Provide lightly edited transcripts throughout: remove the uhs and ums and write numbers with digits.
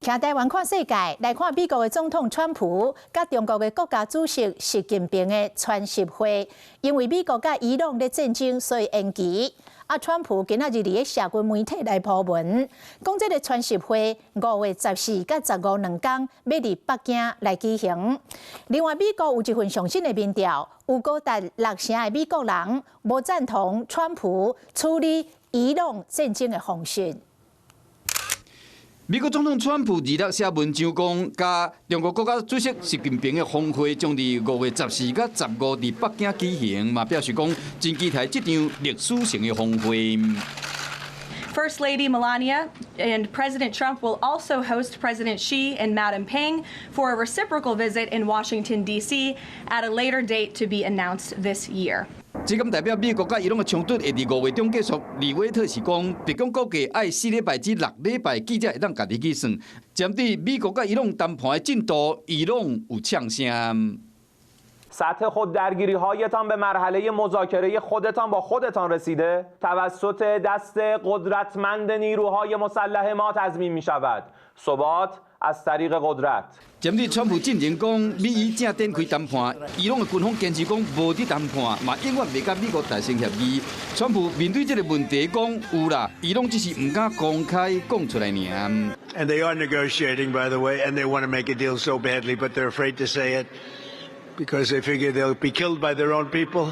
徛台灣看世界，來看美國的總統川普佮中國的國家主席習近平的川習會，因為美國佮伊朗咧戰爭，所以延期。啊，川普今仔日佇咧社群媒體來鋪文，講這个川習會5月14佮15兩工欲佇北京來舉行。另外，美國有一份上新的民調，有高達六成的美國人無贊同川普處理伊朗戰爭的方式。美國總統川普26寫文章講，佮中國國家主席習近平的峰會將佇5月14佮15佇北京舉行，嘛表示講真期待這場歷史性的峰會。 First Lady Melania and President Trump will also host President Xi and Madam Peng for a reciprocal visit in Washington, D.C. at a later date to be announced this year. 這敢代表美國佮伊朗的衝突會佇5月中結束？李威特是講，白宮估計愛4禮拜至6禮拜，記者會當家己去算。針對美國佮伊朗談判的進度，伊朗有嗆聲。 سطح خود درگیری هایتان به مرحله مذاکره خودتان با خودتان رسیده توسط دست قدرتمند نیروهای مسلح ما تضمین می شود ثبات از طریق قدرت。針對川普進前講美伊正展開談判，伊朗的軍方堅持講無佇談判，嘛永遠袂佮美國達成協議。川普面對這个問題講有啦，伊朗只是毋敢公開講出來爾。 And they are negotiating, by the way, and they want to make a deal so badly, but they're afraid to say it because they figure they'll be killed by their own people.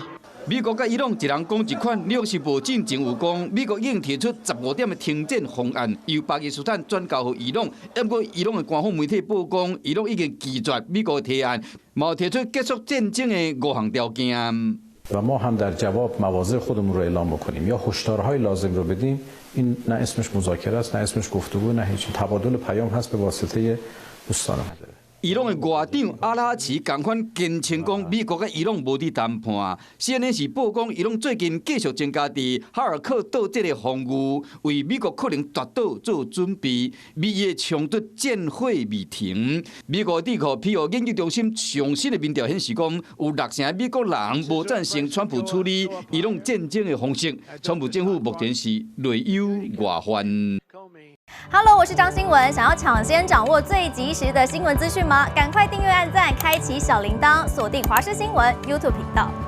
美國佮伊朗一人講一款，紐約時報進前有講，美國已經提出15點的停戰方案，由巴基斯坦轉交予伊朗。毋過伊朗的官方媒體報講，伊朗已經拒絕美國的提案，嘛提出結束戰爭的五項條件。 و ما هم در جواب مواضع خودمون رو اعلام بکنیم یا هشدارهای لازم رو بدیم، این نه اسمش مذاکره است، نه اسمش گفتگو، نه هیچ. تبادل پیام هست به واسطه دوستان. 伊朗的外長阿拉奇仝款堅稱講，美國佮伊朗無佇談判。CNN 是報講，伊朗最近繼續增加佇哈爾克島這个防禦，為美國可能奪島做準備。美伊的衝突戰火未停。美國智庫皮尤研究中心上新的民調顯示講，有六成的美國人無贊成川普處理伊朗戰爭的方式。川普政府目前是內憂外患。 Hello，我是張新聞。想要搶先掌握最及時的新聞資訊嗎？趕快訂閱、按讚、開啟小鈴鐺，鎖定華視新聞 YouTube 頻道。